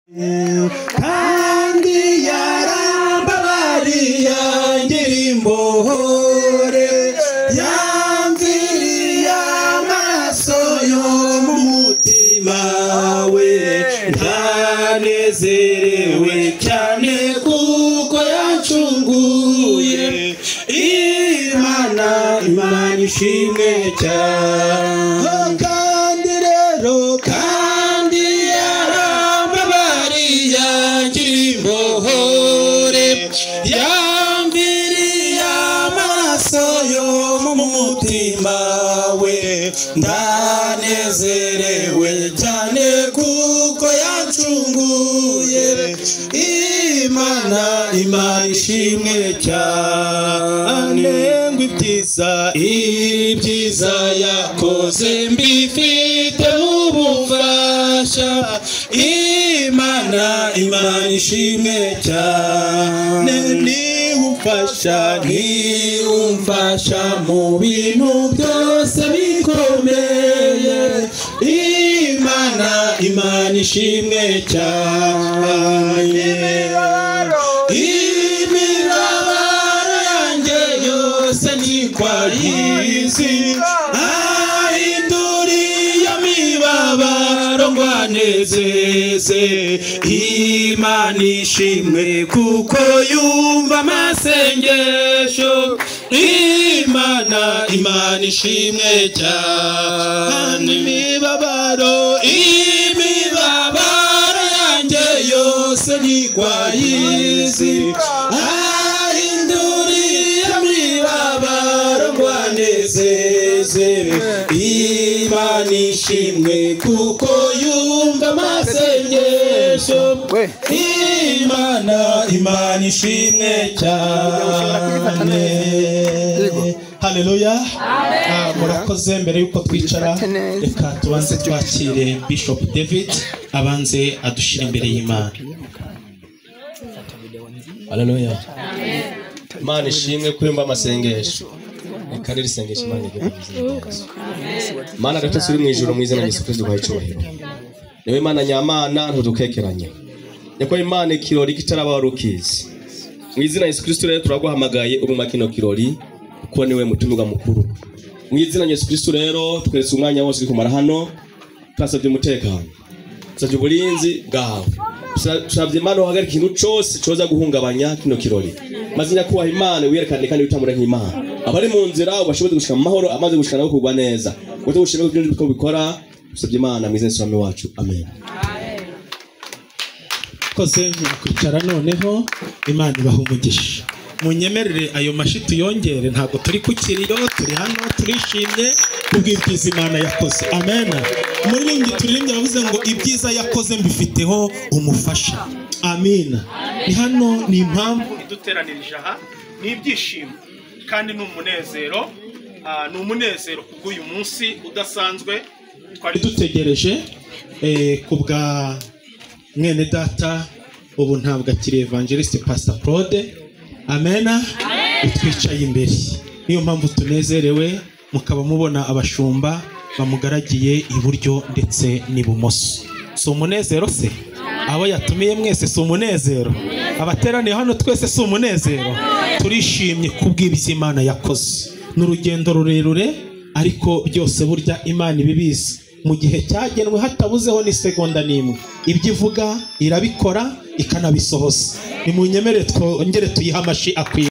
Kandi yarambabariye ngira imbohore, yamviriye amaraso yo mu mutima we. Ndanezerewe cyane kuko yancunguye. Imana, Imana ishimwe cyane. Kandi rero, kandi yarambabariye ngira imbohore, yamviriye amaraso yo mu mutima we. Ndanezerewe cyane kuko yancunguye. Imana, Imana ishimwe cyane. Ngo ibyiza, ibyiza yakoze mbifite ubufasha. Imana, Imana ishimwe cyane. Niwumfasha, niwumfasha mu bintu byose bikomeye. Imana, Imana ishimwe cyane. Imibabaro yanjye yose nikwayizi, ahinduriye imibabaro ngo anezeze. Imana ishimwe kuko yumva amasengesho. Imana, Imana ishimwe cyane. Imibabaro, imibabaro yanjye yose nikwayizi, ahinduriye imibabaro ngo anezeze. Imana ishimwe kuko yumva amasengesho. Imana, Imana ishimwe cyane. Haleluya. Murakoze. Mbere yuko twicara, reka tubanze twakire Bishop David, abanze adushira imbere y'Imana. Haleluya. Imana ishimwe kuyumva amasengesho. Reka rero isengesho Imana igiye. Mana data turi mu ijuru, mu izina rya Yesu Kristo duhaye icyubahiro. Niwe Imana nyamana, ntudukekeranye. Nyakubahwa Imana, ikirori kitaraba wari ukizi. Mu izina rya Yesu Kristo rero turaguhamagaye uri mu kino kirori, kuko niwe mutumirwa mukuru. Mu izina rya Yesu Kristo rero tweretse umwanya wose uri kumara hano, turasabye umutekano. Turasabye uburinzi bwawe. Turasabye Imana uhagarike ikintu cose coza guhungabanya kino kirori. Maze nyakubahwa Imana wiyerekane kandi witamure nk'Imana. Abari mu nzira ubashoboze gushika mu mahoro, amaze gushika nabo kugwa neza. Ngo tugushime ku byo bikora, dusabye Imana mu izina ry'Umwami wacu. Amen. Koze kwicara noneho, Imana ibaha umugisha. Munyemerere ayo mashi tuyongere, ntabwo turi ku kiriyo, turi hano turishimye kubw'ibyiza Imana yakoze. Amen. Umuririmbyi turirimbye yavuze ngo ibyiza yakoze mbifiteho umufasha. Amina. Ni hano ni impamvu iduteranirije aha, ni ibyishimo kandi ni umunezero, ni umunezero kubw'uyu munsi udasanzwe twari dutegereje kubwa mwene data. Ubu ntabwo akiri Evangelist Pastor Claude. Amena. Utwicaye imbere, niyo mpamvu tunezerewe, mukaba mubona abashumba bamugaragiye iburyo ndetse n'ibumoso. Si umunezero se? Abo yatumiye mwese si umunezero? Abateraniye hano twese si umunezero? Turishimye kubw'ibyo Imana yakoze. Ni urugendo rurerure, ariko byose burya Imana ibibizi mu gihe cyagenwe, hatabuzeho n'isegonda n'imwe. Ibyo ivuga irabikora ikanabisohoza. Nimunyemere twongere tuyihe amashi akwiye.